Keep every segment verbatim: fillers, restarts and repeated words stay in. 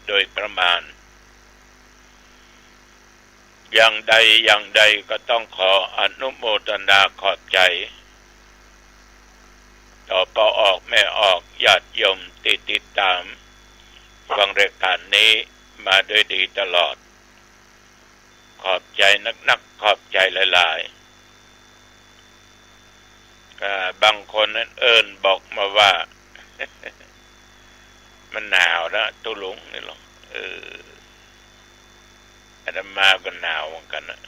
โดยประมาณ อย่างใดอย่างใดก็ต้องขออนุโมทนาขอบใจ๋ ต่อป้อออกแม่ออกญาติโยมตี้ติดต๋ามฟังรายก๋านนี้มาด้วยดีตลอด ขอบใจ๋นักๆ ขอบใจ๋หลายๆ ก็บางคนนั้นเอิ้นบอกมาว่า มันหนาวนะตุ๊ลุงนี่หรอ เออ อาตมาก็หนาวเหมือนกั๋นนะ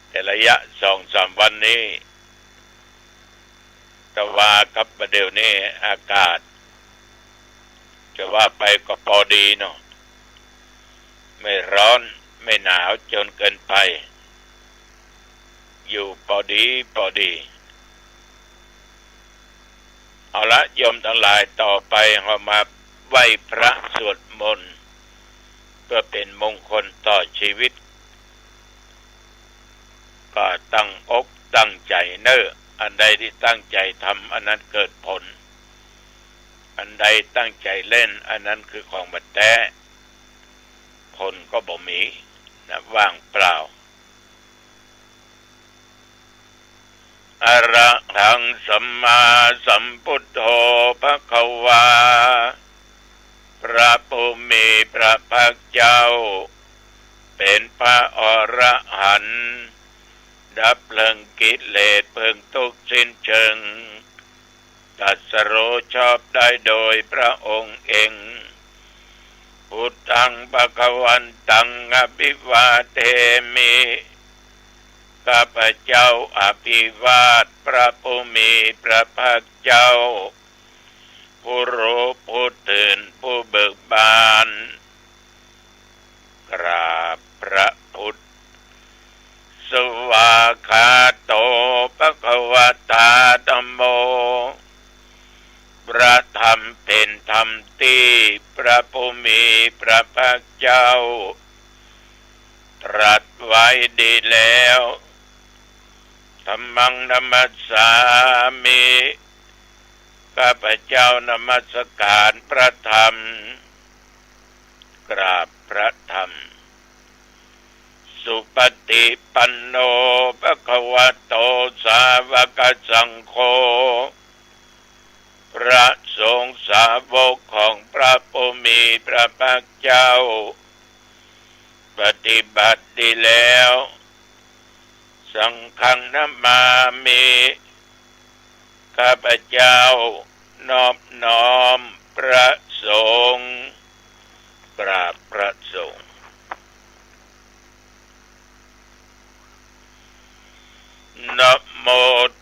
แต่ระยะสองสามวันนี้ แต่ว่ากับประเดี๋ยวนี้อากาศ จะว่าไปก็ปอดีเนาะ ไม่ร้อนไม่หนาวจ๋นเกินไป อยู่ปอดีปอดี เอาละโยมตังหลาย ต่อไปเฮามาไหว้พระสวดมนต์ เพื่อเป๋นมงคลต่อชีวิต ก็ตั้งอกตั้งใจ๋เน่อ อันใดตี้ตั้งใจ๋ทำ อันนั้นเกิดผล อันใดตั้งใจ๋เล่น อันนั้นคือของบ่แต๊ ผลก็บ่มีนะ ว่างเปล่า อะระหังสัมมาสัมพุทโธภะคะวา พระผู้มีพระภาคเจ้า เป๋นพระอรหันต์ ดับเพลิงกิเลสเพลิงทุกข์สิ้นเชิง ตรัสรู้ชอบได้โดยพระองค์เอง พุทธังภะคะวันตังอะภิวาเทมิ ข้าพเจ้าอภิวาทพระผู้มีพระภาคเจ้า ผู้รู้ผู้ตื่นผู้เบิกบาน กราบพระพุทธ สวากขาโตภะคะวะตาธัมโม พระธรรมเป๋นธรรมตี้พระผู้มีพระภาคเจ้า ตรัสไว้ดีแล้ว ธัมมังนะมัสสามิ ข้าพเจ้านมัสการพระธรรม กราบพระธรรม สุปฏิปันโนภะคะวะโต สาวกสังโฆ พระสงฆ์สาวกของพระผู้มีพระภาคเจ้า ปฏิบัติดีแล้ว สังฆังนะมามิ ข้าพเจ้านอบน้อมพระสงฆ์ กราบพระสงฆ์ นะโม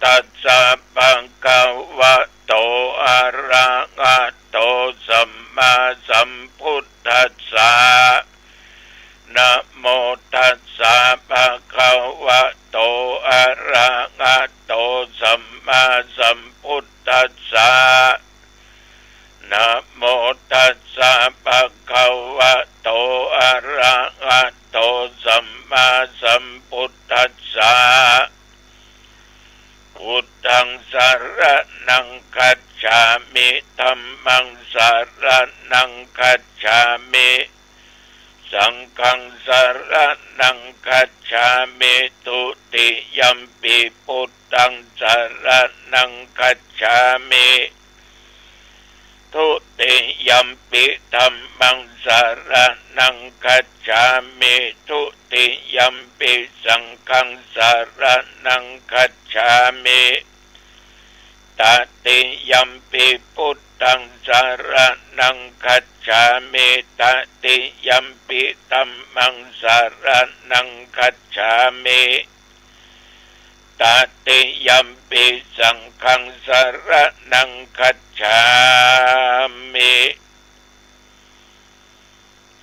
ตัสสะภะคะวะโต อะระหะโต สัมมาสัมพุทธัสสะ นะโมตัสสะภะคะวะโต อะระหะโต สัมมาสัมพุทธัสสะ นะโมตัสสะภะคะวะโต อะระหะโต สัมมาสัมพุทธัสสะ พุทธังสะระณังคัจฉามิ ธัมมังสะระณังคัจฉามิ สังฆังสะระณังคัจฉามิ ทุติยัมปิพุทธังสะระณังคัจฉามิ ทุติยัมปิธัมมังสะระณังคัจฉามิ ทุติยัมปิสังฆังสะระณังคัจฉามิ ตติยัมปิพุทธังสะระณังคัจฉามิ ตติยัมปิธัมมังสะระณังคัจฉามิ ตติยัมปิสังฆังสะระณังคัจฉามิ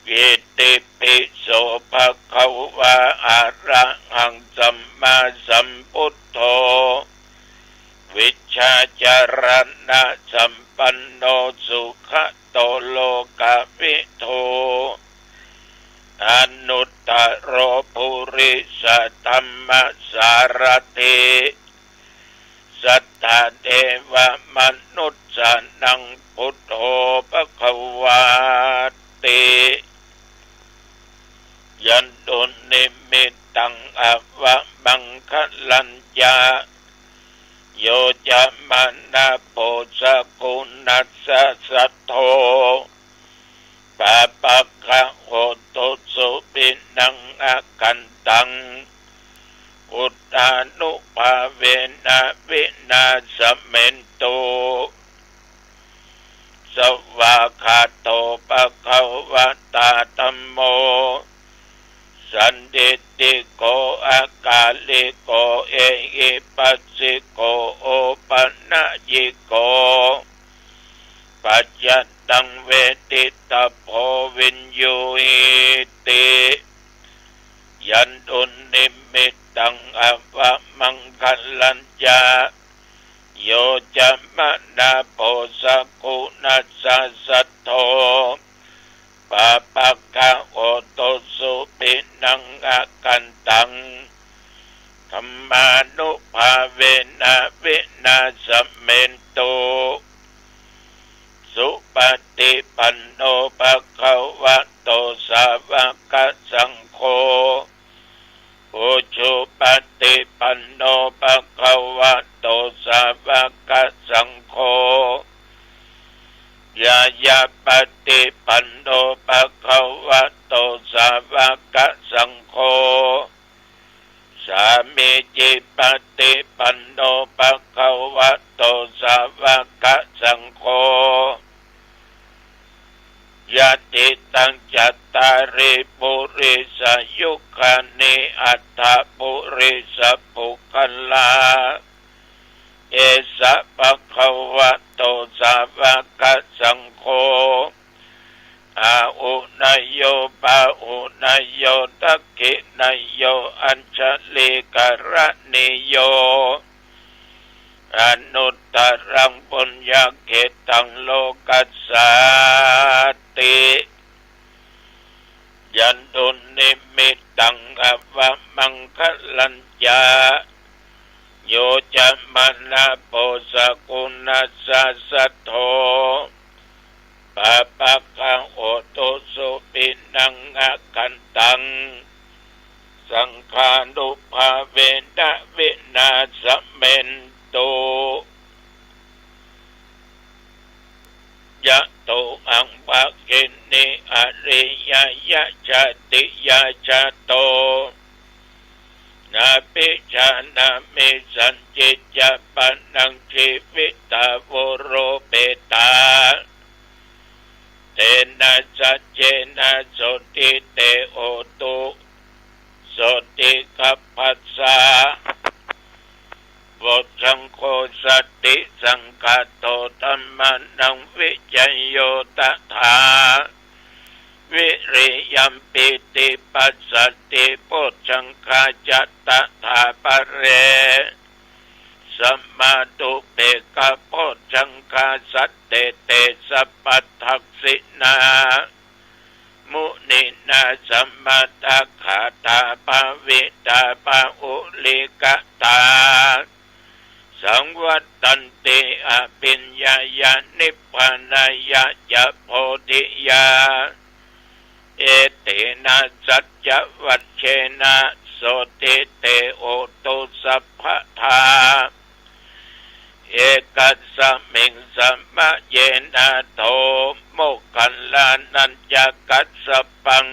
อิติปิโสภะคะวะ อะระหังสัมมาสัมพุทโธ วิชชาจารณะสัมปันโน สุขะโตโลกะวิทู อนุตตะโรปุริสะธัมมะสารถิ สัตถะเทวะมนุสสานัง บุตโธ ภะคะวาติ ยันตุ นิมมิตตัง อะวะมังคะลัญจะ โย จะ มะ นะ โพ สะ กุ ณัส สะ สัท โธ ปา ปะ กะ โห ตุ สุ ขิ ณัง อะ ขัน ตัง อุทธานุ ภา เว นะ วิ นา สะ เม ตุ สะ วา คา โต ภะ คะ วะ ตา ธัม โม สัน ทิ ฏฐิ โก อะ กา ลิ โก เอ หิ ปัส สิ โก โอ ปะ นะ ยิ โก ปัจจัตตัง เว ทิ ตะ โพ วิญญู หิ ติ ยันตุ นิมมิตตัง อะ วะ มังคะลัญจะ โย จะ มะ นะ โพ สะ กุ ณัส สะ สัท โธ ปา ปะ กะ โห ตุ สุ ขิ ณัง อะ ขัน ตัง ธัมมานุ ภา เว นะ วิ นา สะ เม ตุ สุ ปะ ฏิ ปัน โน ภะ คะ วะ โต สา วะ กะ สัง โฆ อุ จุ ปะ ฏิ ปัน โน ภะ คะ วะ โต สา วะ กะ สัง โฆ ญา ญา ปะ ฏิ ปัน โน ภะ คะ วะ โต สา วะ กะ สัง โฆ สา มี จิ ปะ ฏิ ปัน โน ภะ คะ วะ โต สา วะ กะ สัง โฆ ยะ ถิ ตัง จัต ตา ริ ปุ ริ สะ ยุ คา นิ อัต ถะ ปุ ริ สะ ปุ ค ค ลา เอ สะ ภะ คะ วะ โต สา วะ กะ สัง โฆ อา หุ เนย โย ปา หุ เนย โย ทัก ขิ เนย โย อัญชะ ลี กะ ระ ณี โย อ นุตตะ รัง ปุญญะ เข ตัง โล กัส สา ติ ยันตุ นิมมิตตัง อะ วะ มังคะลัญจะ โย จะ มะ นะ โพ สะ กุ ณัส สะ สัท โธ ปา ปะ กะ โห ตุ สุ ขิ ณัง อะ ขัน ตัง สังฆานุ ภา เว นะ วิ นา สะ เม ตุ ยะ โต หัง ภะ คิ นิ อะ ริ ยะ ยะ จะ ติ ยา จะ โต นา ภิ ชา นะ มิ สัญ ญิ จะ ปะ นัง ชี วิ ตา วุ โร เป ตา เต นะ สัจ เจ นะ โส ติ เต โห ตุ โส ติ ขัพ พะ สา โพชฌัง โค สันติ สัง ฆา โต ธัมมา นัง วิ ชะ โย ตถา วิ ริ ยัม ปี ติ ปัส สันติ โพชฌัง คา จะ ตถา ปะ เร สะ มา ตุ เป กขะ โพชฌัง คา สัน เต เต สะ ปัตถักขิณา มุนินา สะ มะ ทะ กา ถา ภา วิ ตา ปะ หุ ลิ กะ ตา สัง วัตตันติ อะ ภิญญา ยะ นิพพา นายะ จะ โพ ธิ ยา เอ เต นะ สัจ จะ วัจ เช นะ โส ติ เต โห ตุ สัพ พะ ทา เอกัส สะ มิง สะ มะ เย นะ โถ โมคคัลลา นัญจะ กัสสะ ปัง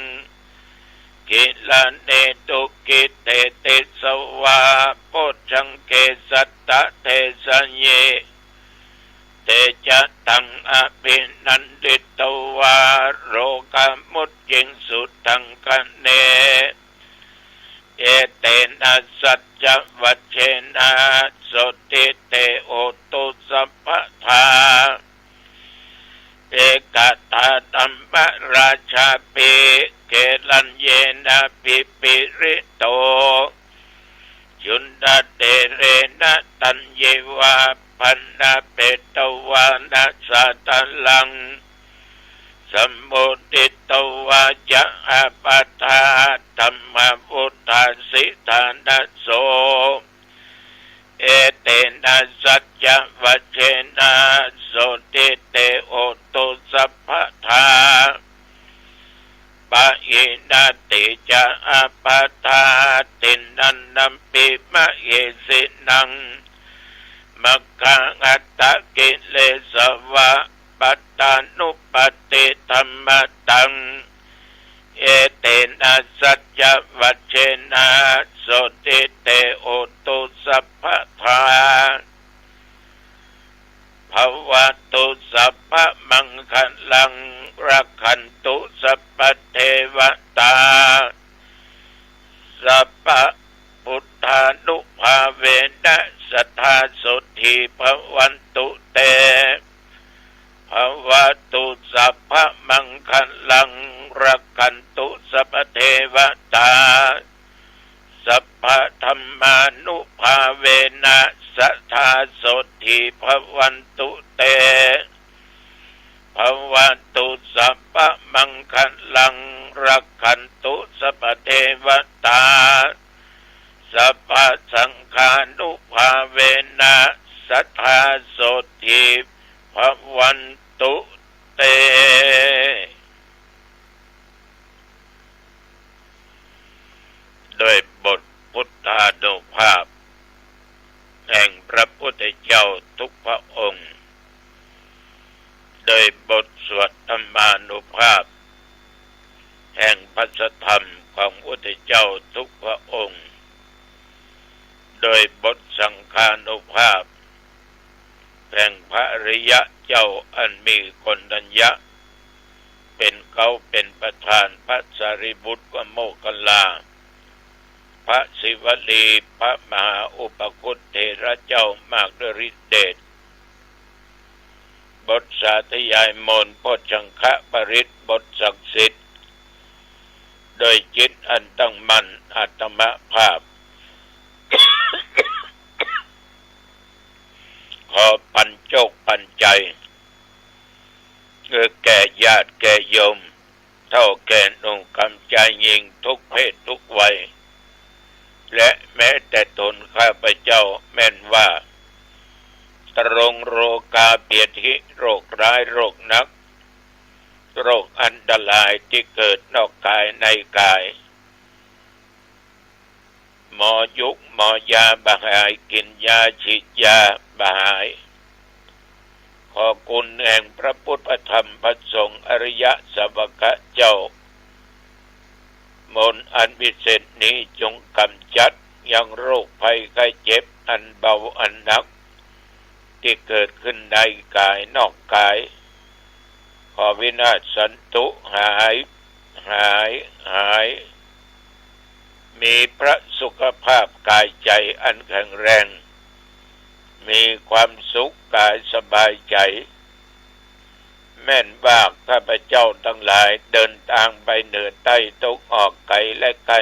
กิลา เน ตุ กิ เต ติ สะ วา โพชฌัง เข สัตตะ เท สะ ยิ เต จะ ตัง อะ ภิ นันดิ ตวา โร กะ มุจ จิง สุ ทัง คะ เน เอ เต นะ สัจ จะ วัจ เช นะ โส ติ เต โห ตุ สัพ พะ ทา เอกะ ทา ธัมมะ ราชา ภิ เก รัญ เย นะ ภิ ภิ ริ โต จุนดา เต เร นะ ตัญ เย วา พันนะ เป ตวา นะ สา ทะ ลัง สะ มุ ทิ ตวา จะ อะ ปะ ทา ธัมมา วุฏฐา สิ ฐา นะ โส เอ เต นะ สัจ จะ วัจ เช นะ โส ติ เต hotu sabbadā. Pahīnā te ca ābādhā tiṇṇannampi mahesinaṃ, maggāhatakilesāva pattānuppattidhammataṃ. Etena saccavajjena sotthi te hotu sabbadā. Bhavatu sabbamaṅgalaṃ, rakkhantu sabbadevatā, sabbabuddhānubhāvena sadā sotthī bhavantu te. Bhavatu sabbamaṅgalaṃ, rakkhantu sabbadevatā, sabbadhammānubhāvena sadā sotthī bhavantu te. Bhavatu sabbamaṅgalaṃ, rakkhantu sabbadevatā, sabbasaṅghānubhāvena sadā sotthī bhavantu te. ด้วยบทพุทธานุภาพแห่งพระพุทธเจ้าทุกพระองค์ ด้วยบทสวดธรรมานุภาพแห่งพระสัทธรรมของพระพุทธเจ้าทุกพระองค์ ด้วยบทสังฆานุภาพแห่งพระอริยะเจ้าอันมีโกณฑัญญะเป็นเก๊าเป็นประธาน พระสารีบุตร พระโมคคัลลา พระศิวลี พระมหาอุปคุตเถระเจ้ามากด้วยฤทธิ์เดช บทสาธยายมนต์ โพชฌังคปริตร บทศักดิ์สิทธิ์ ด้วยจิตอันตั้งมั่นอัตมภาพ ขอปันโจคปันชัย คือแก่ญาติแก่โยม เฒ่าแก่หนุ่มกำชายหญิงทุกเพศทุกวัย และแม้แต่ตนข้าพเจ้าแม่นว่า ตรงโรคาเบียดหิ โรคร้ายโรคหนัก โรคอันตรายที่เกิดนอกกายในกาย หมอยุกหมอยาบ่หาย กิ๋นยาฉีดยาบ่หาย ขอคุณแห่งพระพุทธพระธรรมพระสงฆ์อริยสาวกะเจ้า มนต์อันวิเศษนี้จงกำจัดยังโรคภัยไข้เจ็บอันเบาอันหนัก ที่เกิดขึ้นในกายนอกกาย ขอวินาศสันตุ หาย หาย หาย มีพระสุขภาพกายใจอันแข็งแรง มีความสุขกายสบายใจ แม่นว่าข้าพเจ้าทั้งหลายเดินทางไปเหนือใต้ตะวันออกไกลและใกล้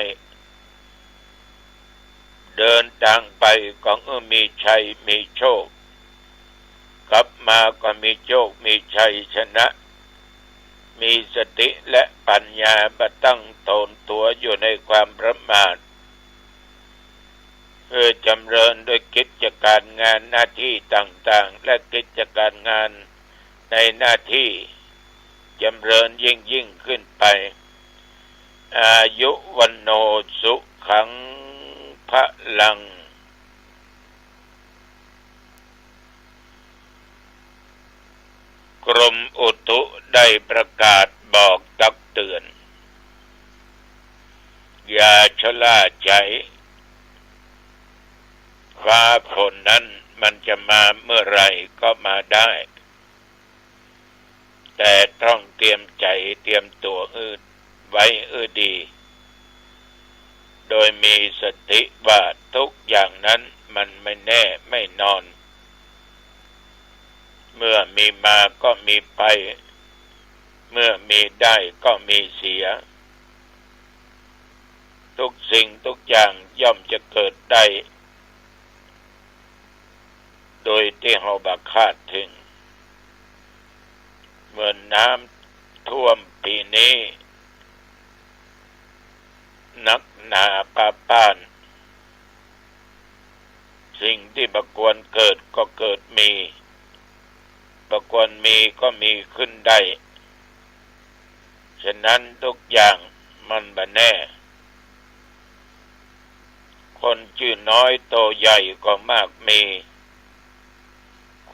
เดินทางไปก็เออมีชัยมีโชค กลับมาก็มีโชคมีชัยชนะ มีสติและปัญญาบ่ตั้งโทนตั๋วอยู่ในความประมาท เออจำเริญด้วยกิจการงานหน้าที่ต่างๆ และกิจการงานในหน้าที่ จำเริญยิ่งๆ ขึ้นไป อายุวัณโณสุขังพลัง กรมอุตุได้ประกาศบอกตักเตือน อย่าชะล่าใจ ฟ้าฝนนั้นมันจะมาเมื่อไหร่ก็มาได้ แต่ต้องเตรียมใจเตรียมตั๋วอืดไว้อืดดี โดยมีสติว่าทุกอย่างนั้นมันไม่แน่ไม่นอน เมื่อมีมาก็มีไป เมื่อมีได้ก็มีเสีย ทุกสิ่งทุกอย่างย่อมจะเกิดได้ โดยตี้เฮาบ่คาดถึง เหมือนน้ำท่วมปี๋นี้ หนักหนาปาป้าน สิ่งตี้บ่ควรเกิดก็เกิดมี บ่ควรมีก็มีขึ้นได้ ฉะนั้นทุกอย่างมันบ่แน่ คนจื้อน้อยโตใหญ่ก็มากมี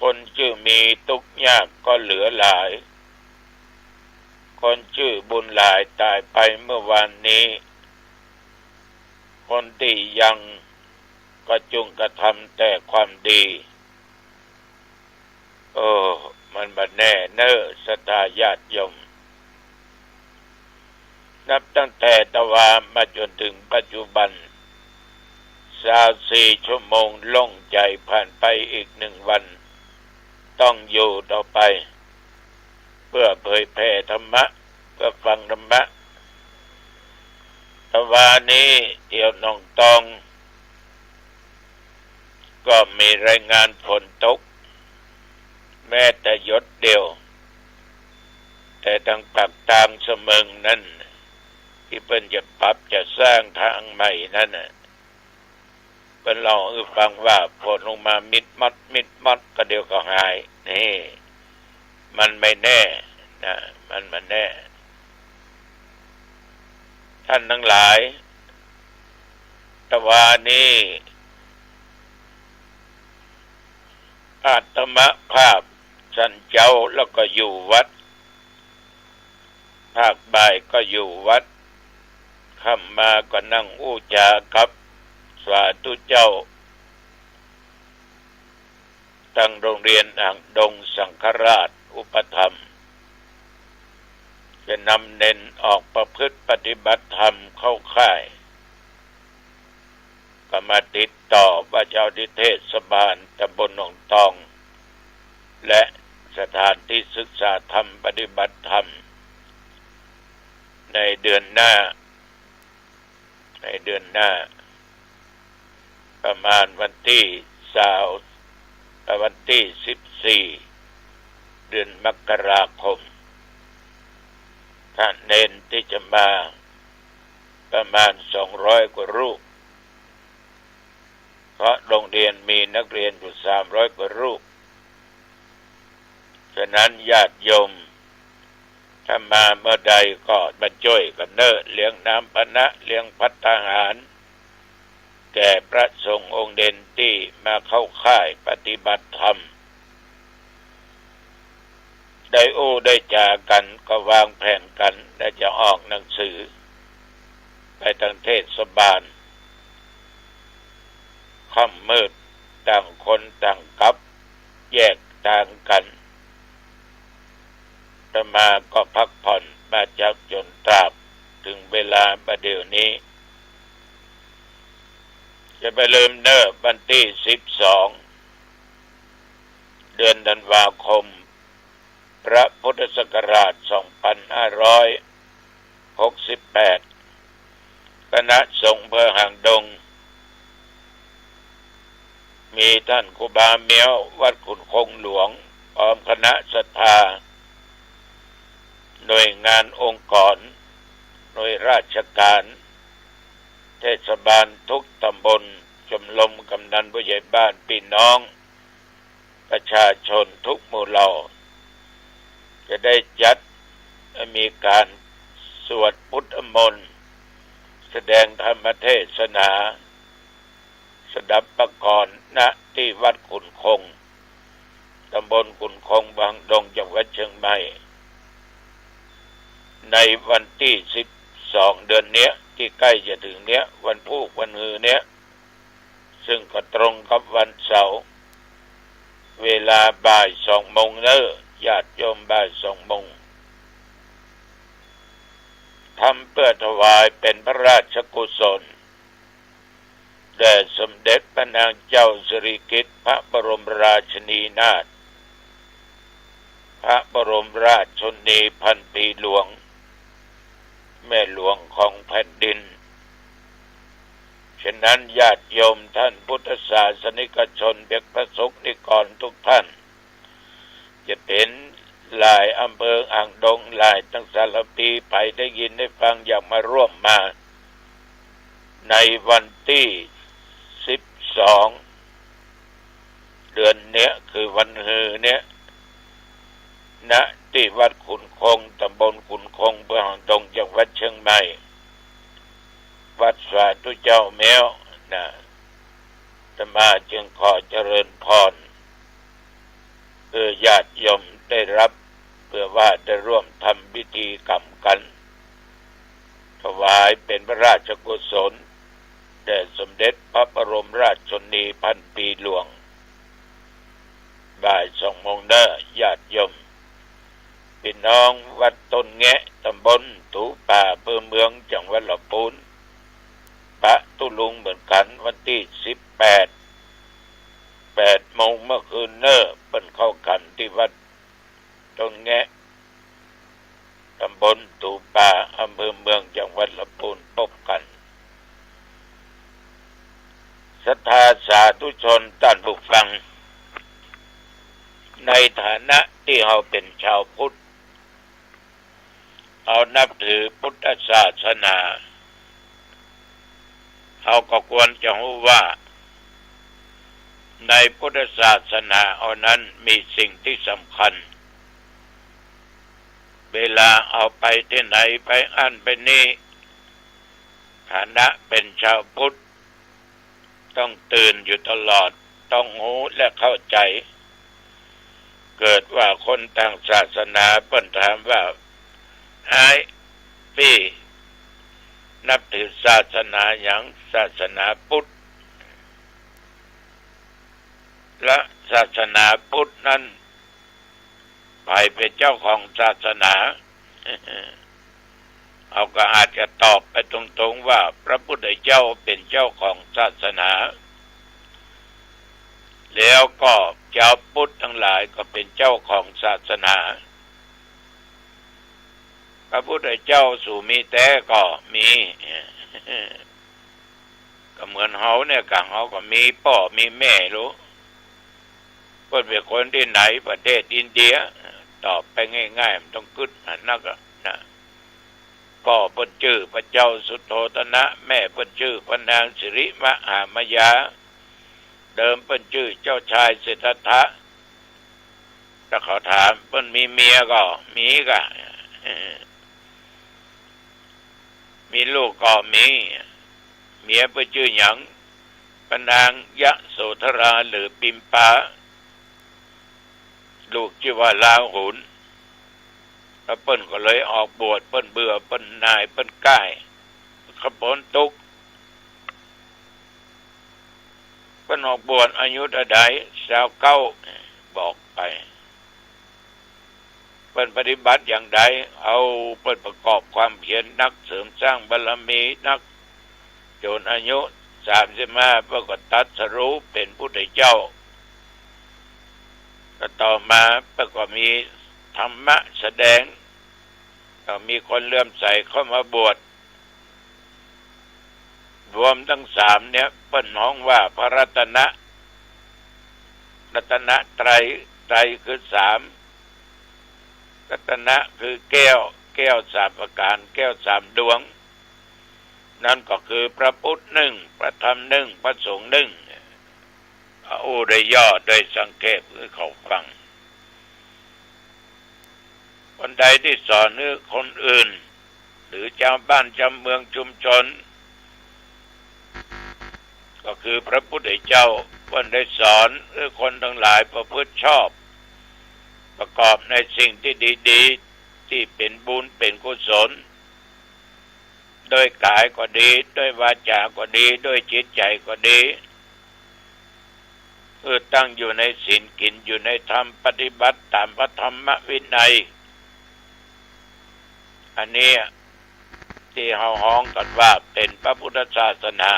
คนจื้อมีตุ๊กยากก็เหลือหลาย คนจื้อบุญหลายต๋ายไปเมื่อวานนี้ คนตี้ยังก็จุ่งกระทำแต่ความดี โอ้ มันบ่แน่เน้อศรัทธาญาติโยม นับตั้งแต่ตะวามาจ๋นเถิงปัจจุบัน ซาวสี่ชั่วโมงโล่งใจ๋ ผ่านไปอีกหนึ่งวัน ต้องอยู่ต่อไป เปื้อเผยแผ่ธรรมะ เปื้อฟังธรรมะ ตะวานี้เตียวหนองตอง ก็มีรายงานฝนตก แม้แต่หยดเดียว แต่ตางปากตางสะเมิงนั้น ตี้เปิ้นจะปรับจะสร้างตางใหม่นั้นน่ะ เปิ้นเล่าหื้อฟังว่าฝนลงมามิดมัดมิดมัด ก็เดี๋ยวก็หาย นี่ มันไม่แน่นะ มันบ่แน่ ท่านทั้งหลาย ตะวานี้ อาตมาภาพสันเจ๊าแล้วก็อยู่วัด ภาคบ่ายก็อยู่วัด ค่ำมาก็นั่งอู้จ๋ากับสาธุเจ้า ตังโรงเรียนหางดงสังฆราชอุปถัมภ์ จะนำเณรออกประพฤติปฏิบัติธรรมเข้าค่าย ก็มาติดต่อว่าจะเอาตี้เทศบาลตำบลหนองตอง และสถานที่ศึกษาธรรมปฏิบัติธรรม ในเดือนหน้า ในเดือนหน้า ประมาณวันตี้ซาว เอ่อ วันตี้สิบสี่ เดือนมกราคม ถ้าเณรตี้จะมาประมาณสองร้อยกว่ารูป เพราะโรงเรียนมีนักเรียนอยู่สามร้อยกว่ารูป ฉะนั้นญาติโยม ถ้ามาเมื่อใดก็มาจ้วยกั๋นเน้อ เลี้ยงน้ำปานะ เลี้ยงภัตตาหาร แก่พระสงฆ์องค์เณรตี้มาเข้าค่ายปฏิบัติธรรม ได้อู้ได้จ๋ากั๋น ก็วางแผนกั๋น และจะออกหนังสือไปตังเทศบาล ค่ำมืดต่างคนต่างกลับ แยกตางกั๋น อาตมาก็พักผ่อนมาจากจ๋นตราบเถิงเวลาบ่าเดี่ยวนี้ จะบ่าลืมเน้อ วันตี้สิบสอง เดือนธันวาคม พระพุทธศักราชสองพันห้าร้อยหกสิบแปด คณะสงฆ์อำเภอหางดง มีต้านครูบาเมียววัดขุนคงหลวง พร้อมคณะศรัทธา หน่วยงานองค์กร หน่วยราชการ เทศบาลทุกตำบล ชมรมกำนันผู้ใหญ่บ้าน ปี้น้อง ประชาชนทุกหมู่เหล่า จะได้จัดให้มีก๋านสวดพุทธมนต์ แสดงธรรมเทศนา สดับปกรณ์ ณ ตี้วัดขุนคง ตำบลขุนคง หางดง จังหวัดเชียงใหม่ ในวันตี้สิบสอง เดือนเนี้ย ตี้ใก้จะเถิงเนี้ย วันพูกวันฮือเนี้ย ซึ่งก็ตรงกับวันเสาร์ เวลาบ่ายสองโมงเน้อ ญาติโยม บ่ายสองโมง ทำเปื้อถวายเป๋นพระราชกุศล แด่สมเด็จพระนางเจ้าสิริกิติ์ พระบรมราชินีนาถ พระบรมราชชนนีพันปีหลวง แม่หลวงของแผ่นดิน ฉะนั้นญาติโยมต้านพุทธศาสนิกชน เด็กพระสงฆ์นิกรทุกท่าน จะเป๋นหลายอำเภอ หางดง หลายตังสารพี ใผได้ยินได้ฟังอยากมาร่วมมา ในวันตี้สิบสอง เดือนเนี้ย คือวันฮือเนี้ย ณ ตี้วัดขุนคง ต๋ำบลขุนคง อำเภอหางดง จังหวัดเชียงใหม่ วัดสาธุเจ้าแม้ว นะ อาตมาจึงขอเจริญพร เพื่อญาติโยมได้รับ เพื่อว่าได้ร่วมทำพิธีกรรมกั๋น ถวายเป๋นพระราชกุศล แด่สมเด็จพระบรมราชินีพันปีหลวง บ่ายสองโมงเน้อ ญาติโยม ปี้น้องวัดต้นแงะ ต๋ำบลถูป่า อำเภอเมือง จังหวัดลำพูน ปะตุ๊ลุงเหมือนกั๋น วันตี้สิบแปด แปดโมงเมื่อคืนเน้อ เปิ้นเข้าขันต์ตี้วัดต้นแงะ ต๋ำบลถูป่า อำเภอเมือง จังหวัดลำพูน ปบกั๋น ศรัทธาสาธุชนต้านผู้ฟัง ในฐานะตี้เฮาเป๋นจาวพุทธ เฮานับถือพุทธศาสนา เฮาก็ควรจะฮู้ว่า ในพุทธศาสนาเฮานั้นมีสิ่งตี้สำคัญ เวลาเฮาไปตี้ไหน ไปอั้นไปนี่ ฐานะเป๋นจาวพุทธ ต้องตื่นอยู่ตลอด ต้องฮู้และเข้าใจ๋ เกิดว่าคนต่างศาสนาเปิ้นถามว่า "อ้าย ปี้นับถือศาสนาหยัง" "ศาสนาพุทธ" และศาสนาพุทธนั้น ใผเป๋นเจ้าของศาสนา เฮาก็อาจจะตอบไปตรงๆ ว่าพระพุทธเจ้าเป๋นเจ้าของศาสนา แล้วก็จาวพุทธตังหลายก็เป๋นเจ้าของศาสนา พระพุทธเจ้าสูมีแต๊ก็มี ก็เหมือนเฮาเนี่ย ก็เฮาก็มีป้อมีแม่ลูก เปิ้นเป๋นคนตี้ไหน ประเทศอินเดีย ตอบไปง่ายๆ บ่ต้องกึ๊ดหันนักอะนะ ป้อเปิ้นจื้อพระเจ้าสุโธทนะ แม่เปิ้นจื้อพระนางสิริมหามายา เดิมเปิ้นจื้อเจ้าชายสิทธัตถะ ถ้าเขาถามเปิ้นมีเมียก็มีกะ มีลูกก็มี เมียเปิ้นจื้อหยัง พระนางยโสธราหรือปิมปา ลูกจื้อว่าลาหุล แล้วเปิ้นก็เลยออกบวช เปิ้นเบื่อ เปิ้นหน่าย เปิ้นก้าย เขาป๊นตุ๊กข์ เปิ้นออกบวชอายุเต้าใด ซาวเก้า บอกไป เปิ้นปฏิบัติอย่างใด เอา เปิ้นประกอบความเพียรนัก เสริมสร้างบารมีนัก จ๋นอายุสามสิบห้า เปิ้นก็ตรัสรู้เป๋นพุทธเจ้า ก็ต่อมาเปิ้นก็มีธรรมะแสดง ก็มีคนเลื่อมใสเข้ามาบวช รวมทั้งสามเนี่ย เปิ้นฮ้องว่าพระรัตนะ รัตนตรัย ไตรคือสาม รัตนะคือแก้ว แก้วสามประก๋าน แก้วสามดวง นั่นก็คือพระพุทธหนึ่ง พระธรรมหนึ่ง พระสงฆ์หนึ่ง อู้โดยย่อโดยสังเขปหื้อเขาฟัง คนใดตี้สอนหื้อคนอื่น หรือจาวบ้านจาวเมืองชุมชน ก็คือพระพุทธเจ้า เปิ้นได้สอนหื้อคนตังหลายประพฤติชอบ ประกอบในสิ่งตี้ดีๆ ตี้เป๋นบุญเป๋นกุศล โดยก๋ายก็ดี โดยวาจาก็ดี โดยจิตใจ๋ก็ดี คือตั้งอยู่ในศีล กิ๋นอยู่ในธรรม ปฏิบัติต๋ามพระธรรมวินัย อันนี้ตี้เฮาฮ้องกั๋นว่าเป๋นพระพุทธศาสนา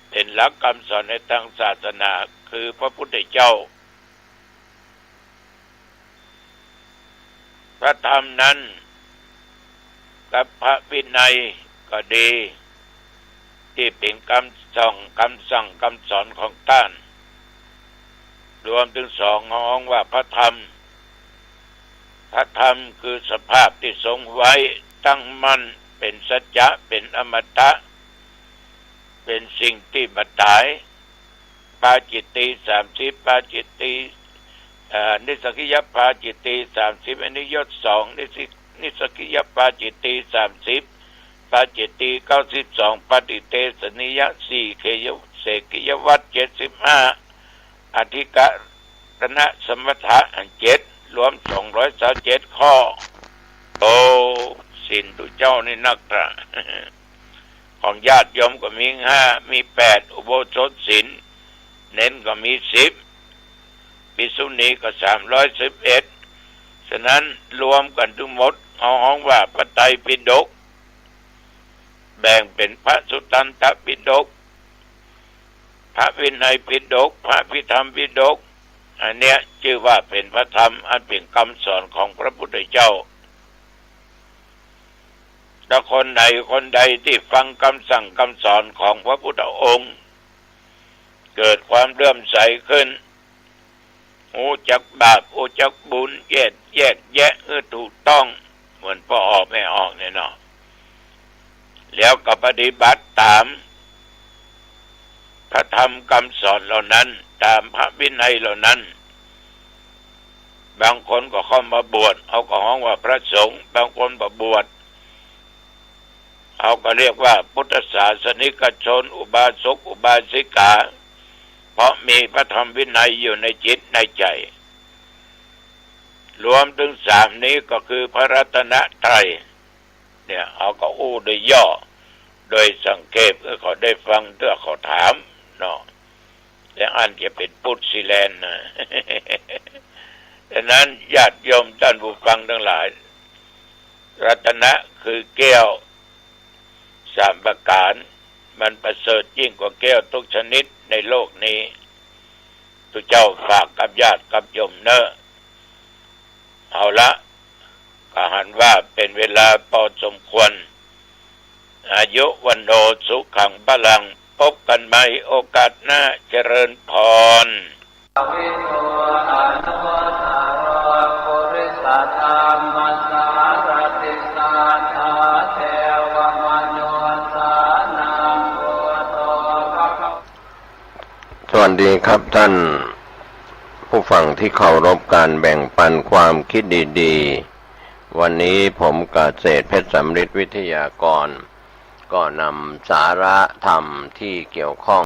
เป๋นหลักกำสอนในตางศาสนา คือพระพุทธเจ้า พระธรรมนั้นกับพระวินัยก็ดี ตี้เป๋นกำสั่ง กำสั่งกำสอนของต้าน รวมเถิงสองฮ้องว่าพระธรรม พระธรรมคือสภาพตี้ทรงไว้ ตั้งมั่น เป๋นสัจจะ เป๋นอมตะ เป๋นสิ่งตี้บ่ต๋าย ปาจิตตีย์สามสิบ ปาจิตตีย์ เอ่อ นิสสกิยปาจิตตี สามสิบ อนิยต สอง นิสสิ นิสสกิยปาจิตตี สามสิบ ปาจิตตี เก้าสิบสอง ปฏิเทสนิยะ สี่ เขยะ เสกขิยวัตร เจ็ดสิบห้า อธิกรณสมถะ เจ็ด รวม สองร้อยซาวเจ็ด ข้อ โอ้ ศีลตุ๊เจ้านี่นักแต๊ ของญาติโยมก็มีห้า มีแปด อุโบสถศีล เณรก็มีสิบ ภิกษุณีก็ สามร้อยสิบเอ็ด ฉะนั้นรวมกั๋นตึงหมด เฮาฮ้องว่าพระไตรปิฎก แบ่งเป๋นพระสุตตันตปิฎก พระวินัยปิฎก พระอภิธรรมปิฎก อันเนี้ยจื้อว่าเป๋นพระธรรมอันเป๋นกำสอนของพระพุทธเจ้า ถ้าคนไหนคนใดตี้ฟังกำสั่งกำสอนของพระพุทธองค์ เกิดความเลื่อมใสขึ้น ฮู้จักบาป ฮู้จักบุญ แยก แยกแยะหื้อถูกต้อง เหมือนป้อออกแม่ออกเนี่ยเนาะ แล้วก็ปฏิบัติต๋าม พระธรรมกำสอนเหล่านั้น ต๋ามพระวินัยเหล่านั้น บางคนก็เข้ามาบวช เฮาก็ฮ้องว่าพระสงฆ์ บางคนบ่บวช เฮาก็เรียกว่าพุทธศาสนิกชน อุบาสกอุบาสิกา เพราะมีพระธรรมวินัยอยู่ในจิตในใจ๋ รวมตึงสามนี้ก็คือพระรัตนตรัย เนี่ย เฮาก็อู้โดยย่อ โดยสังเขป หื้อเขาได้ฟังเตื้อเขาถามเนาะ แต่อั้นจะเป๋นปุ๊ดสิแลนนะ ฉะนั้นญาติโยมต้านผู้ฟังตังหลาย รัตนะคือแก้วสามประก๋าน มันประเสริฐยิ่งกว่าแก้วทุกชนิดในโลกนี้ ตุ๊เจ้าฝากกับญาติกับโยมเน่อ เอาละ ก็หันว่าเป๋นเวลาปอสมควร อายุ วัณโณ สุขัง พลัง พบกั๋นใหม่โอกาสหน้า เจริญพร สวัสดีครับท่านผู้ฟังตี้เคารพ ก๋านแบ่งปันความคิดดีๆ วันนี้ผมเกษตรเพชรสำริดวิทยากร ก็นำสาระธรรมที่เกี่ยวข้อง